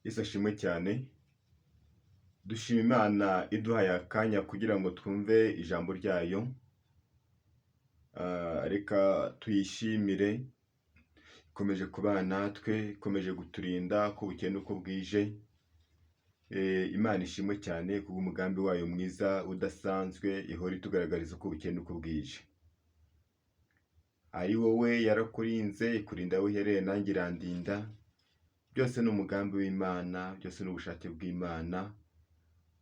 Yesu ashimwe cyane. Dushima Imana iduhaye akanya kugira ngo twumve ijambo ryayo. Reka tuyishimire, ikomeje kubana natwe, ikomeje kuturinda uko bukeye n'uko bwije. Imana ishimwe cyane kubw'umugambi wayo mwiza udasanzwe, ihora itugaragariza uko bukeye n'uko bwije. Ari wowe yarakurinze, ikurinda aho uherereye, nanjye irandinda. Byose ni umugambi w'Imana, byose ni ubushake bw'Imana.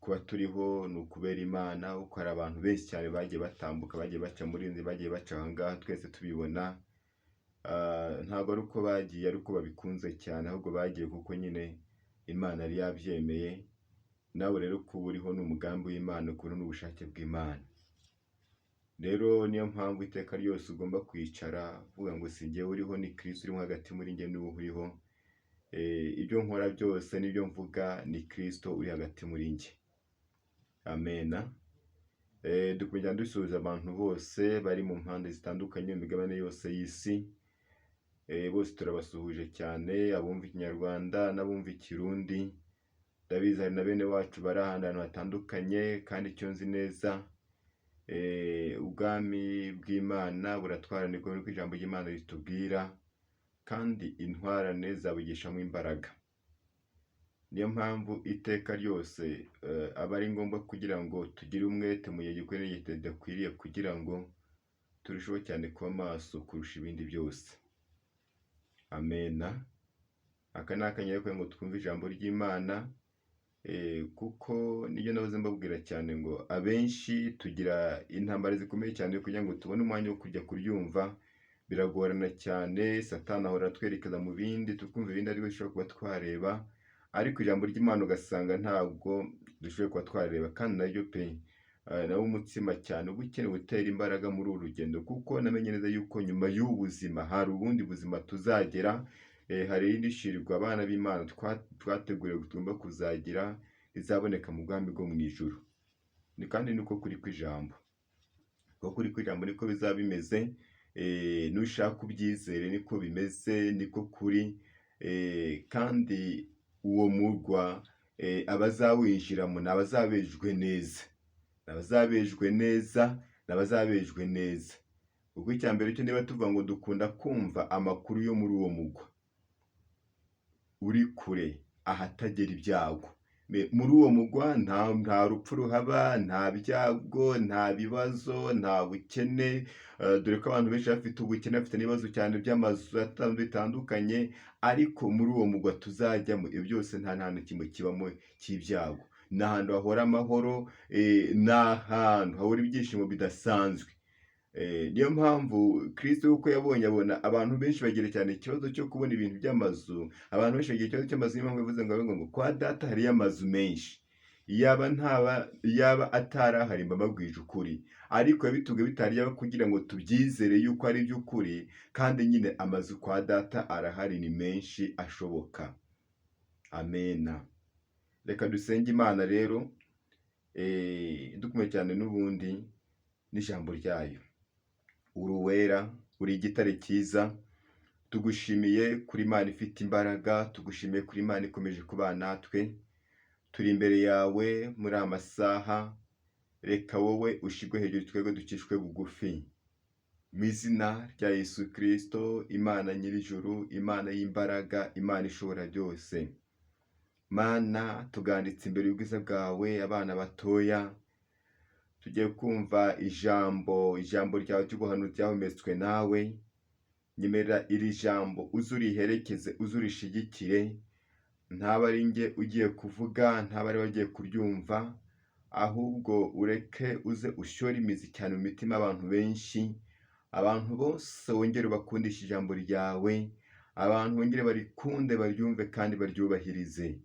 Kuba turiho ni ukubera Imana, kuko hari abantu benshi cyane bagiye batambuka, bagiye baca muri iyi nzira, bagiye baca aha ngaha twese tubibona. Ntabwo ari uko bagiye ari uko babikunze cyane, ahubwo bagiye kuko nyine Imana yari yabyemeye. Nawe rero kuba uriho ni umugambi w'Imana, kuba ni ubushake bw'Imana. Rero niyo mpamvu iteka ryose ugomba kwicara uvuga ngo si njyewe uriho, ni Kristo urimo hagati muri njye, niwe uriho. Ibyo nkora byose n'ibyo mvuga ni Kristo uri hagati muri njye. Amena. Dukomeza dusuhuza abantu bose bari mu mpande zitandukanye, mu migabane yose y'isi. Bose turabasuhuje cyane, abumva Ikinyarwanda n'abumva Ikirundi. Ndabizi hari na bene wacu bari ahandi hantu hatandukanye, kandi icyo nzi neza, ubwami bw'Imana buratwara, niko ijambo ry'Imana ritubwira, kandi intwarane zabugishamo imbaraga. Niyo mpamvu iteka ryose aba ari ngombwa kugira ngo tugire umwete mu gihe gikwiriye n'igihe kidakwiriye, kugira ngo turusheho cyane kuba maso kurusha ibindi byose. Amena. Aka ni akanya rero kugira ngo twumve ijambo ry'Imana, kuko nibyo nahoze mbabwira cyane ngo abenshi tugira intambara zikomeye cyane kugira ngo tubone umwanya wo kujya kuryumva, biragorana cyane. Satani ahora atwerekeza mu bindi, tukumva ibindi ariko dushobora kuba twareba, ariko ijambo ry'Imana ugasanga ntabwo dushoboye kuba twareba. Kandi naryo pe, nawo umutsima cyane uba ukenewe utera imbaraga muri uru rugendo, kuko namenye neza yuko nyuma y'ubu buzima hari ubundi buzima tuzagera, hari irindi shirwa abana b'Imana twateguriwe tugomba kuzagira, rizaboneka mu bwami bwo mu ijuru. Ni kandi niko kuri kw'ijambo, uko kuri kw'ijambo niko bizaba bimeze. Nushaka ubyizere, niko bimeze, niko kuri. Kandi uwo murwa, abazawinjiramo ni abazabejwe neza, ni abazabejwe neza, ni abazabejwe neza. Kuko icya mbere cyo, niba tuvuga ngo dukunda kumva amakuru yo muri uwo murwa uri kure, ahatagera ibyago, muri uwo murwa nta rupfu ruhaba, nta byago, nta bibazo, nta bukene, dore ko abantu benshi bafite ubukene, bafite n'ibibazo cyane by'amazu bitandukanye, ariko muri uwo murwa tuzajyamo ibyo byose nta na kimwe kibamo cy'ibyago. Ni ahantu hahora amahoro, ni ahantu hahora ibyishimo bidasanzwe. Niyo mpamvu Kristo uko yabonye, abona abantu benshi bagira cyane ikibazo cyo kubona ibintu by'amazu, abantu benshi bagira ikibazo cy'amazu, niyo mpamvu yavuze ngo kwa Data hariyo amazu menshi. Yaba ntaba, yaba atari ahari, mba mbabwije ukuri, ariko yabitubwiye bitari yaba kugira ngo tubyizere yuko ari iby'ukuri. Kandi nyine amazu kwa Data arahari, ni menshi ashoboka. Amena. Reka dusenge Imana rero, dukomeye cyane n'ubundi n'ijambo ryayo. Uri uwera, uri igitare cyiza, tugushimiye kuri Imana ifite imbaraga, tugushimiye kuri Imana ikomeje kubana natwe. Turi imbere yawe muri aya masaha, reka wowe ushigwe hejuru, twebwe ducishwe bugufi. Mu izina rya Yesu Kristo, Imana nyir'ijuru, Imana y'imbaraga, Imana ishobora byose. Mana, tuganditse imbere y'ubwiza bwawe, abana batoya, tugiye kumva ijambo ryawe ry'ubuhanuzi ryahumetswe nawe. Nyemerera iri jambo uze uriherekeze, uze urishigikire, ntaba ari njye ugiye kuvuga, ntaba ari we ugiye kuryumva, ahubwo ureke uze ushore imizi cyane mu mitima y'abantu benshi, abantu bose wongere ubakundishe ijambo ryawe, abantu bongere barikunde, baryumve kandi baryubahirize.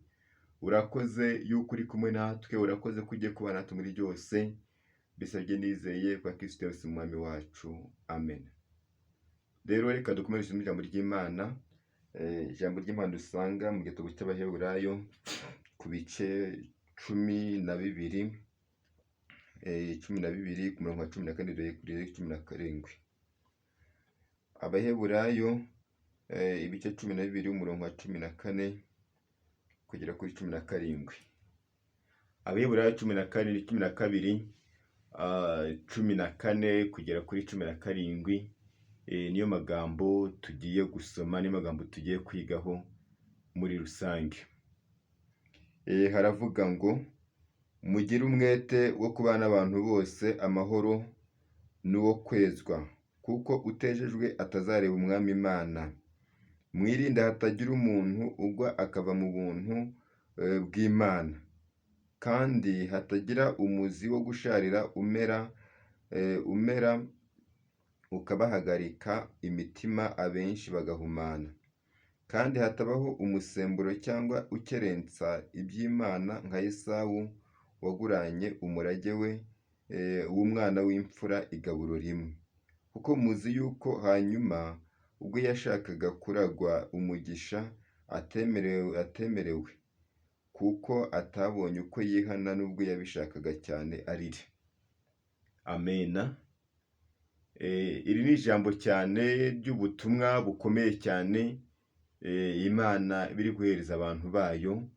Urakoze yuko uri kumwe natwe, urakoze ko ugiye kubana natwe muri byose. Bisabye nizeye kwa Kristo Yesu umwami wacu. Amen. Rero reka dukomeze ijambo ry'Imana, ijambo ry'Imana dusanga mu gitabo cy'Abaheburayo ku bice 12, 12 ku murongo wa 14 kugeza 17. Abaheburayo, ibice 12, umurongo wa 14. kugera kuri 17. Abaheburayo 14, 12, 14 kugera kuri 17, niyo magambo tugiye gusoma, niyo magambo tugiye kwigaho muri rusange. Haravuga ngo: "Mugire umwete wo kubana n'abantu bose amahoro n'uwo kwezwa, kuko utejejwe atazareba Umwami Imana. Mwirinde hatagira umuntu ugwa akava mu buntu bw'Imana, kandi hatagira umuzi wo gusharira umera ukabahagarika imitima, abenshi bagahumana. Kandi hatabaho umusemburo cyangwa ukerensa iby'Imana nka Esawu waguranye umurage we w'umwana w'imfura igaburo rimwe. Kuko muzi yuko hanyuma ubwo yashakaga kuragwa umugisha atemerewe, kuko atabonye uko yihana n'ubwo yabishakaga cyane arira." Amena. Iri ni ijambo cyane ry'ubutumwa bukomeye cyane Imana biri guhereza abantu bayo.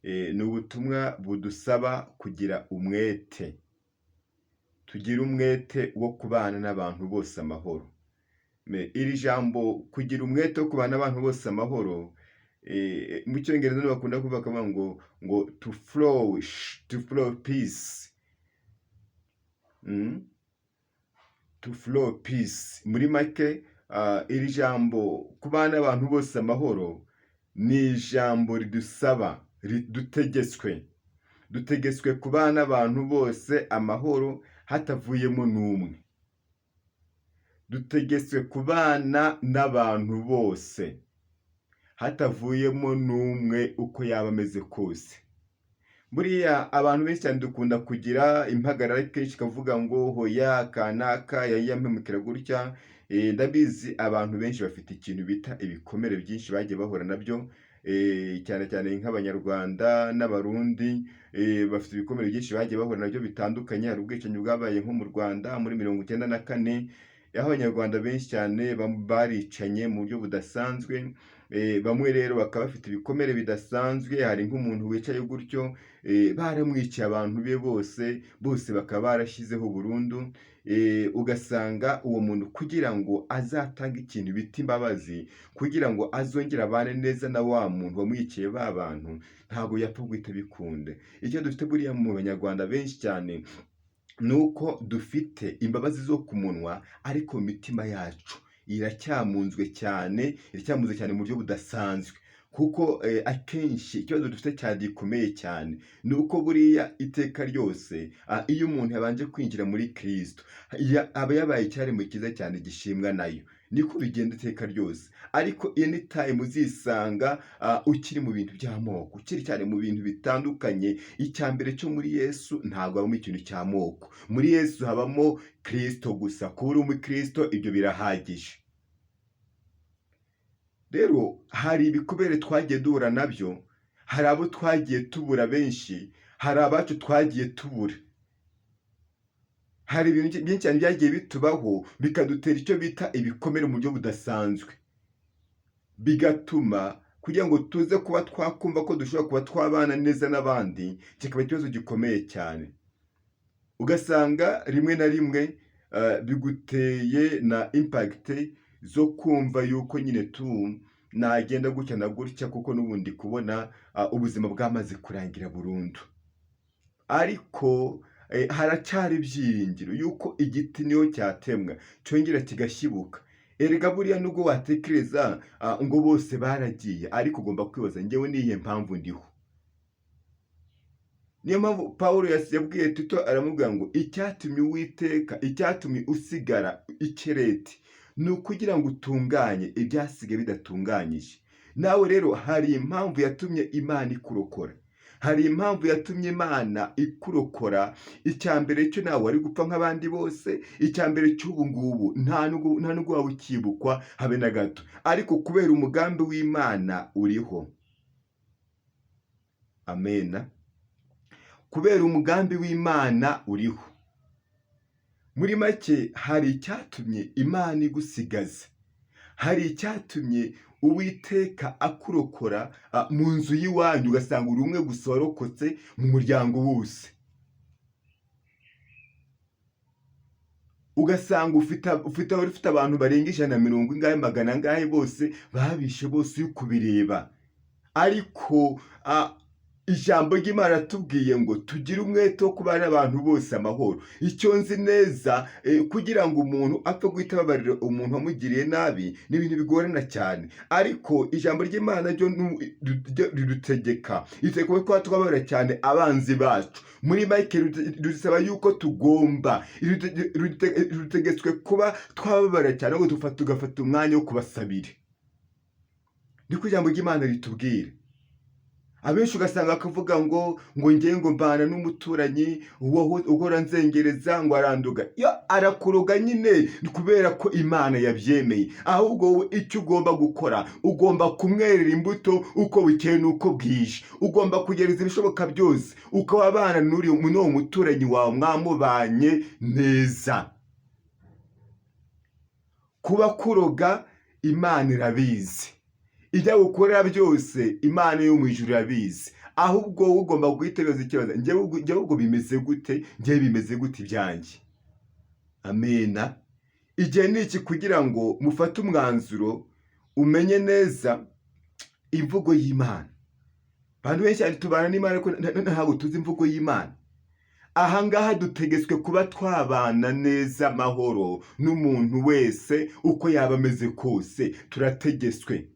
Ni ubutumwa budusaba kugira umwete, tugira umwete wo kubana n'abantu bose amahoro. Iri jambo kugira umwete wo kubana n'abantu bose amahoro, mu Cyongereza niho bakunda kuvuga bakavuga ngo to flow peace. To flow peace. Muri make, iri jambo kubana n'abantu bose amahoro ni ijambo ridusaba, dutegetswe kubana n'abantu bose amahoro hatavuyemo n'umwe. Dutegetswe kubana n'abantu bose hatavuyemo n'umwe, uko yaba ameze kose. Buriya abantu benshi cyane dukunda kugira impagarara kenshi, ikavuga ngo hoya, kanaka yampemukira gutya. Ndabizi abantu benshi bafite ikintu bita ibikomere byinshi bagiye bahura nabyo, cyane cyane nk'Abanyarwanda n'Abarundi, bafite ibikomere byinshi bagiye bahura nabyo bitandukanye. Hari ubwicanyi bwabaye nko mu Rwanda muri 94, aho Abanyarwanda benshi cyane baricanye mu buryo budasanzwe. Bamwe rero bakaba bafite ibikomere bidasanzwe. Hari nk'umuntu wicaye gutyo, baramwiciye abantu be bose bose, bakaba barashyizeho burundu. Ugasanga uwo muntu kugira ngo azatange ikintu bita imbabazi, kugira ngo azongere abane neza na wa muntu wamwiciye ba bantu, ntabwo yapfa guhita bikunde. Icyo dufite buriya mu Banyarwanda benshi cyane ni uko dufite imbabazi zo ku munwa, ariko mu mitima yacu iracyamunzwe cyane, iracyamunzwe cyane mu buryo budasanzwe. Kuko akenshi ikibazo dufite cyane gikomeye cyane ni uko buriya iteka ryose, iyo umuntu yabanje kwinjira muri Kirisito, aba yabaye icyaremwe cyiza cyane gishimwa nayo. Niko bigenda iteka ryose. Ariko anytime uzisanga ukiri mu bintu by'amoko, ukiri cyane mu bintu bitandukanye. Icya mbere cyo, muri Yesu ntabwo habamo ikintu cy'amoko. Muri Yesu habamo Kirisito gusa. Kuba uri umukristo, ibyo birahagije. Rero hari ibikomere twagiye duhura nabyo, hari abo twagiye tubura benshi, hari abacu twagiye tubura, hari ibintu byinshi cyane byagiye bitubaho bikadutera icyo bita ibikomere mu buryo budasanzwe, bigatuma kugira ngo tuze kuba twakumva ko dushobora kuba twabana neza n'abandi kikaba ikibazo gikomeye cyane. Ugasanga rimwe na rimwe biguteye na impact zo kumva yuko nyine tu nagenda gutya na gutya, kuko n'ubundi kubona ubuzima bwamaze kurangira burundu. Ariko haracyari ibyiringiro yuko igiti niyo cyatemwa cyongera kigashibuka. Erega buriya nubwo watekereza ngo bose baragiye, ariko ugomba kwibaza: njyewe niyihe mpamvu ndiho? Niyo mpamvu Paul yabwiye Tito, aramubwira ngo icyatumye Uwiteka, icyatumye usigara i Kereti ni ukugira ngo utunganye ibyasigaye bidatunganyije. Nawe rero hari impamvu yatumye Imana ikurokora, hari impamvu yatumye Imana ikurokora. Icya mbere cyo, nawe wari gupfa nk'abandi bose. Icya mbere cy'ubu ngubu, nta nubwo waba ukibukwa habe na gato, ariko kubera umugambi w'Imana uriho. Amena. Kubera umugambi w'Imana uriho. Muri make, hari icyatumye Imana igusigaza, hari icyatumye Uwiteka akurokora mu nzu y'iwanyu, ugasanga uri umwe gusa warokotse mu muryango wose, ugasanga ufite abantu barenga 150 ingahe, magana angahe, bose babishe bose uri kubireba. Ariko ijambo ry'Imana ratubwiye ngo tugire umwete wo kubana n'abantu bose amahoro. Icyo nzi neza, kugira ngo umuntu apfe guhita ababarira umuntu wamugiriye nabi ni ibintu bigorana cyane, ariko ijambo ry'Imana ryo ridutegeka ritegeka kuba twababarira cyane abanzi bacu. Muri make ridusaba yuko tugomba, rutegetswe kuba twababara cyane, ahubwo tugafata umwanya wo kubasabira. Niko ijambo ry'Imana ritubwira. Abenshi ugasanga bakavuga ngo ngewe ngo mbana n'umuturanyi uhora nzengereza ngo aranduga. Yo arakuroga nyine ni kubera ko Imana yabyemeye. Ahubwo wowe icyo ugomba gukora, ugomba kumwerera imbuto uko bukeye n'uko bwije. Ugomba kugerageza ibishoboka byose ukaba wabana n'uwo muturanyi wawe mwamubanye neza. Kuba kuroga Imana irabizi, ibyo agukorera byose Imana yo mu ijuru irabizi. Ahubwo wowe ugomba guhita wibaza ikibazo, njyewe ubwo bimeze gute, njyewe bimeze gute ibyanjye? Amena. Igihe ni iki kugira ngo mufate umwanzuro, umenye neza imvugo y'Imana. Abantu benshi cyane tubana n'Imana ariko ntabwo tuzi imvugo y'Imana. Aha ngaha dutegetswe kuba twabana neza amahoro n'umuntu wese uko yaba ameze kose, turategetswe.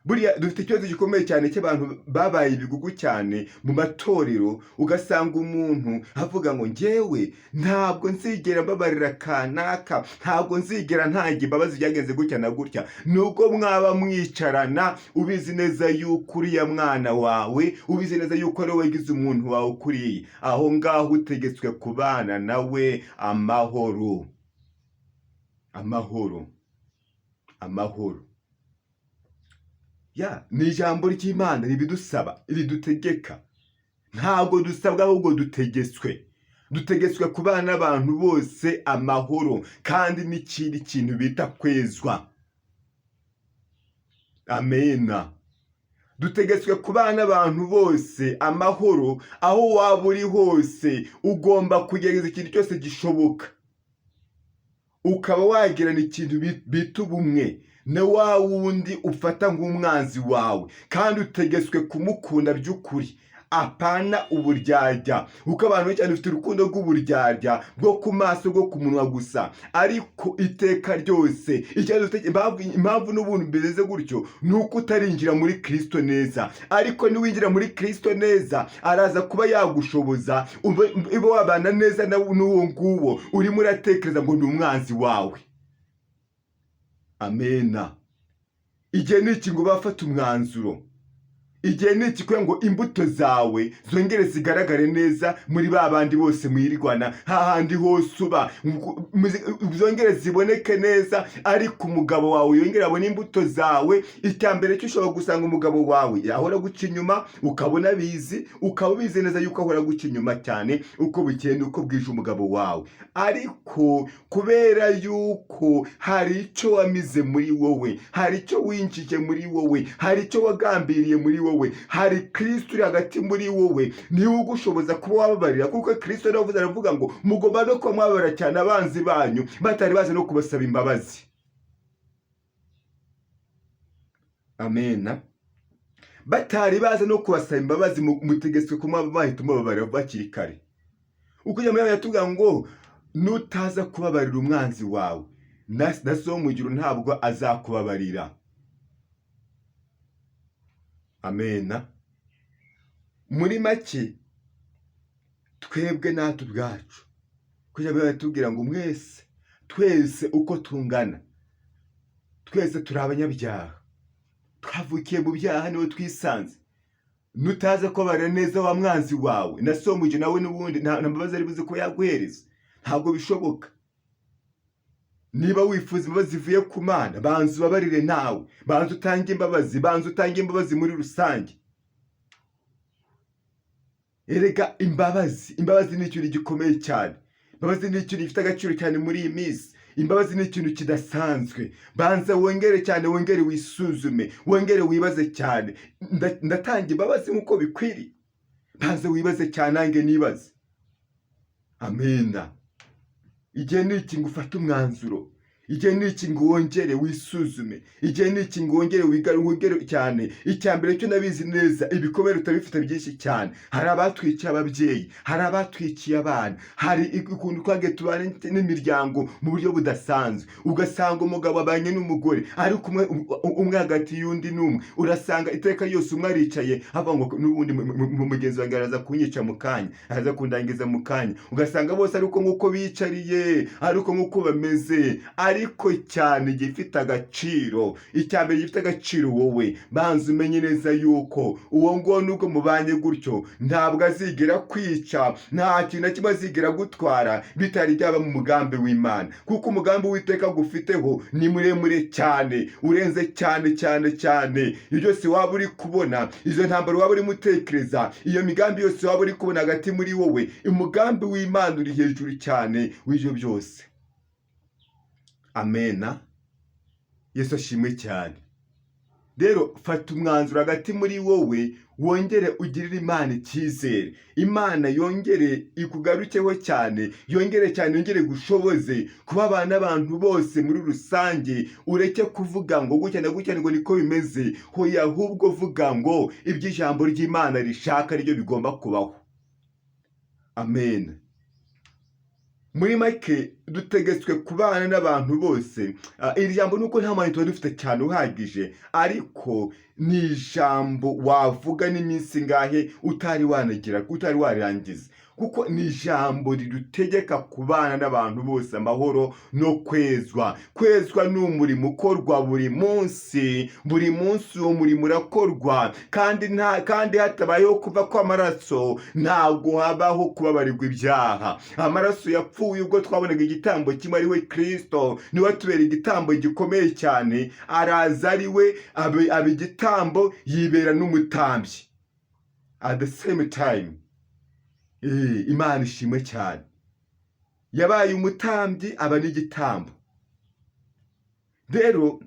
Buriya dufite ikibazo gikomeye cyane cy'abantu babaye ibigugu cyane mu matorero, ugasanga umuntu avuga ngo njyewe ntabwo nzigera mbabarira kanaka, ntabwo nzigera ntanga imbabazi, byagenze gutya na gutya. Nubwo mwaba mwicarana ubizi neza yuko uriya mwana wawe, ubizi neza yuko ari wowe wagize umuntu wawe ukuriye, aho ngaho utegetswe kubana nawe amahoro, amahoro, amahoro. Ya, ni ijambo ry'Imana ribidusaba, ridutegeka. Ntabwo dusabwa ahubwo dutegetswe. Dutegetswe kubana n'abantu bose amahoro, kandi n'ikindi kintu bita kwezwa. Amena. Dutegetswe kubana n'abantu bose amahoro, aho waba uri hose ugomba kugerageza ikintu cyose gishoboka, ukaba wagirana ikintu bita ubumwe na wa wundi ufata nk'umwanzi wawe, kandi utegetswe kumukunda by'ukuri, apana uburyarya. Kuko abantu benshi cyane bafite urukundo rw'uburyarya bwo ku maso, bwo ku munwa gusa, ariko iteka ryose ikibazo ufite, impamvu n'ubuntu bimeze gutyo ni uko utarinjira muri Kristo neza. Ariko niwinjira muri Kristo neza, araza kuba yagushoboza ube wabana neza n'uwo nguwo urimo uratekereza ngo ni umwanzi wawe. Amena. Igihe ni iki ngo bafate umwanzuro. Igihe ni iki kugira ngo imbuto zawe zongere zigaragare neza muri ba bandi bose mwirirwana, hahandi hose uba, zongere ziboneke neza, ariko umugabo wawe yongere abone imbuto zawe. Icya mbere cyo ushobora gusanga umugabo wawe yahora guca inyuma, ukabona abizi, ukaba ubizi neza yuko ahora guca inyuma cyane uko bukeye n'uko bwije umugabo wawe, ariko kubera yuko hari icyo wamize muri wowe, hari icyo winjije muri wowe, hari icyo wagambiriye muri wowe, hari Kristo uri hagati muri wowe, niwe ugushoboza kuba wababarira. Kuko Kristo yaravuze, aravuga ngo mugomba no kuba mwababara cyane abanzi banyu batari bazi no kubasaba imbabazi. Amena. Batari bazi no kubasaba imbabazi, mutegetswe kuba bahita mubabarira bakiri kare. Uko ijambo ry'Imana riratubwira ngo nutaza kubabarira umwanzi wawe, na so mu ijuru ntabwo azakubabarira. Amena. Muri make twebwe natwe ubwacu, kuko ijambo ry'Imana riratubwira ngo mwese, twese uko tungana, twese turi abanyabyaha, twavukiye mu byaha, niho twisanze. Nutaza kubabarira neza wa mwanzi wawe, na so mu ijuru nawe n'ubundi nta mbabazi ari buze ko yaguhereza, ntabwo bishoboka. Niba wifuza imbabazi zivuye ku Mana, banza ubabarire nawe, banza utange imbabazi, banza utange imbabazi muri rusange. Erega imbabazi ni ikintu gikomeye cyane. Imbabazi ni ikintu gifite agaciro cyane muri iyi minsi. Imbabazi ni ikintu kidasanzwe. Banza wongere cyane, wongere wisuzume, wongere wibaze cyane. Ndatanga imbabazi nk'uko bikwiriye? Banza wibaze cyane, nanjye nibaze. Amena. Igihe ni iki ngo ufate umwanzuro. Igihe ni iki ngo wongere wisuzume. Igihe ni iki ngo wongere wigare cyane. Icya mbere cyo, nabizi neza, ibikomere utabifite byinshi cyane. Hari abatwikiye ababyeyi, hari abatwikiye abana, hari ukuntu twagiye tubana n'imiryango mu buryo budasanzwe. Ugasanga umugabo abanye n'umugore, ariko umwe hagati y'undi n'umwe, urasanga iteka ryose umwe aricaye avuga ngo n'ubundi mugenzi wanjye araza kunyica mu kanya, araza kundangiza mu kanya. Ugasanga bose ariko nk'uko bicariye, ariko nk'uko bameze. Ariko cyane gifite agaciro, icya mbere gifite agaciro, wowe banza umenye neza yuko uwo nguwo, nubwo mubanye gutyo, ntabwo azigera kwica, nta kintu na kimwe azigera gutwara bitari byaba mu mugambi w'Imana, kuko umugambi w'Uwiteka gufiteho ni muremure cyane, urenze cyane cyane cyane ibyo byose waba uri kubona, izo ntambaro waba urimo utekereza, iyo migambi yose waba uri kubona hagati muri wowe. Umugambi w'Imana uri hejuru cyane w'ibyo byose. Amena. Yesu ashimwe cyane. Rero fata umwanzuro hagati muri wowe, wongere ugirire Imana icyizere, Imana yongere ikugarukeho cyane, yongere cyane, yongere gushoboze kuba abana n'abantu bose muri rusange. Ureke kuvuga ngo gutya na gutya ngo niko bimeze. Hoya, ahubwo vuga ngo ibyo ijambo ry'Imana rishaka aribyo bigomba kubaho. Amen. Muri make, dutegetswe kubana n'abantu bose. Iri jambo, nuko nta mwanya tuba dufite cyane uhagije, ariko ni ijambo wavuga n'iminsi ingahe utari wanagira, utari warangiza, kuko ni ijambo ridutegeka kubana n'abantu bose amahoro no kwezwa. Kwezwa ni umurimo ukorwa buri munsi, buri munsi uwo murimo urakorwa, kandi nta kandi hatabayeho kuva kw'amaraso ntabwo habaho kubabarirwa ibyaha. Amaraso yapfuye ubwo twabonaga igitambo kimwe, ari we Kirisito, niwe atubera igitambo gikomeye cyane. Araza ari we aba igitambo, yibera n'umutambyi at the same time. Imana ishimwe cyane. Yabaye umutambyi, aba n'igitambo. Rero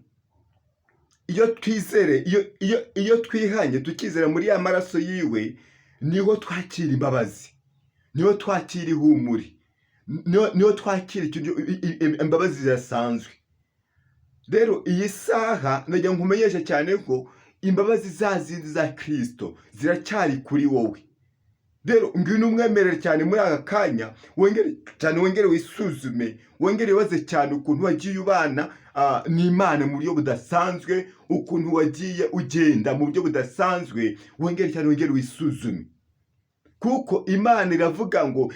iyo twizere, iyo twihanye, tukizera muri ya maraso yiwe, niho twakira imbabazi, niho twakira ihumure, niho twakira imbabazi zidasanzwe. Rero iyi saha nagira ngo nkumenyeshe cyane ko imbabazi za zindi za Kirisito ziracyari kuri wowe. Rero ngwino umwemerere cyane muri aka kanya, wongere cyane, wongere wisuzume, wongere wibaze cyane ukuntu wagiye ubana n'Imana mu buryo budasanzwe, ukuntu wagiye ugenda mu buryo budasanzwe. Wongere cyane, wongere wisuzume, kuko Imana iravuga ngo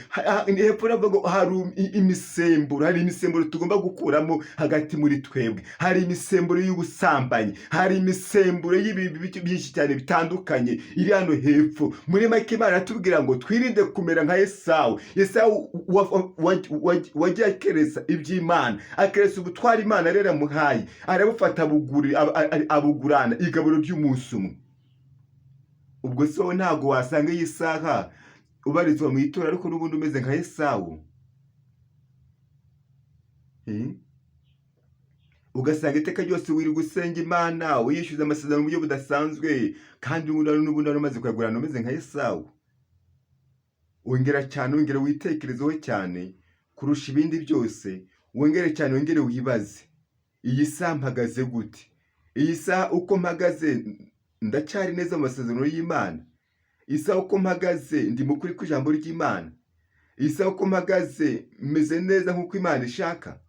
hepfo iravuga ngo hari imisemburo, hari imisemburo tugomba gukuramo hagati muri twebwe. Hari imisemburo y'ubusambanyi, hari imisemburo y'ibintu byinshi cyane bitandukanye iri hano hepfo. Muri make, Imana iratubwira ngo twirinde kumera nka Esawu. Esawu wagiye akeresa iby'Imana, akeresa ubutwara Imana rero yamuhaye, arabufata abugurana igaburo ry'umunsi umwe. Ubwo se wowe ntabwo wasanga iyi saha ubarizwa mu itora, ariko n'ubundi umeze nka Esawu? Ugasanga iteka ryose wirirwa usenga Imana, wiyishyuza amasezerano mu buryo budasanzwe, kandi n'ubundi wari umaze kuyagurana, umeze nka Esawu. Wongera cyane, wongera witekerezeho cyane kurusha ibindi byose, wongere cyane, wongere wibaze: iyi saha mpagaze gute? Iyi saha uko mpagaze, ndacyari neza mu masezerano y'Imana? Iyi saha uko mpagaze, ndi mu kuri kw'ijambo ry'Imana? Iyi saha uko mpagaze, meze neza nk'uko Imana ishaka?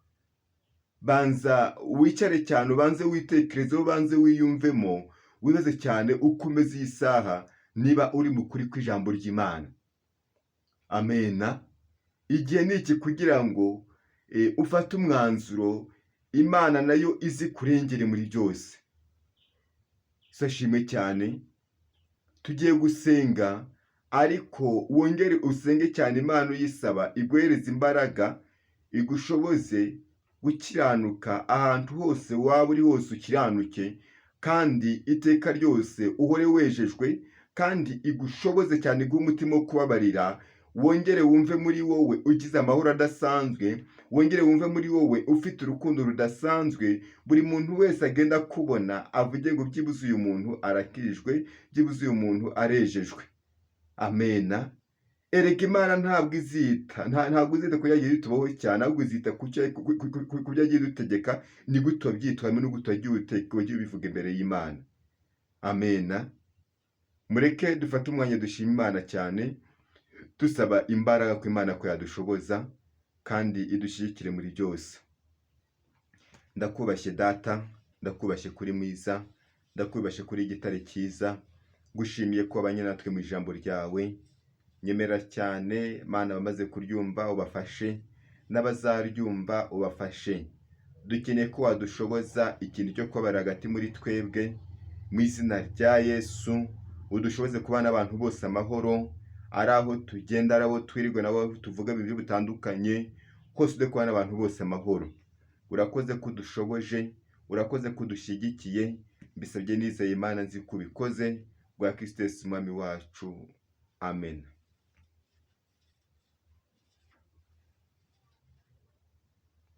Banza wicare cyane, ubanze witekerezeho, ubanze wiyumvemo, wibaze cyane uko umeze iyi saha, niba uri mu kuri kw'ijambo ry'Imana. Amena. Igihe ni iki kugira ngo ufate umwanzuro, Imana nayo izi kurengere muri byose. Ashimwe cyane. Tugiye gusenga, ariko wongere usenge cyane Imana, uyisaba iguhereze imbaraga, igushoboze gukiranuka ahantu hose waba uri hose, ukiranuke kandi iteka ryose uhore wejejwe, kandi igushoboze cyane, iguhe umutima wo kubabarira. Wongere wumve muri wowe ugize amahoro adasanzwe, wongere wumve muri wowe ufite urukundo rudasanzwe. Buri muntu wese agenda akubona avuge ngo: "Byibuze uyu muntu arakijwe, byibuze uyu muntu arejejwe." Amena. Erega Imana ntabwo izita ntabwo izita ku yagiye itubaho cyane, ahubwo izita ku byo yagiye idutegeka, ni gute wabyitwayemo, ni gute wagiye ubivuga imbere y'Imana. Amena. Mureke dufate umwanya dushima Imana cyane, dusaba imbaraga ku Imana ko yadushoboza kandi idushyigikire muri byose. Ndakubashye Data, ndakubashye kuri mwiza, ndakubashye kuri igitare cyiza. Ngushimiye ko wabanye natwe mu ijambo ryawe. Nyemera cyane Mana, bamaze kuryumva ubafashe, n'abazaryumva ubafashe. Dukeneye ko wadushoboza ikintu cyo kubabara hagati muri twebwe. Mu izina rya Yesu, udushoboze kubana n'abantu bose amahoro, ari aho tugenda, ari aho twirirwa nabo tuvuga ibintu bitandukanye, hose ude kubana n'abantu bose amahoro. Urakoze ko udushoboje, urakoze ko udushyigikiye. Mbisabye nizeye Imana, nzi ko ubikoze bwa Kristo Yesu Umwami wacu. Amen.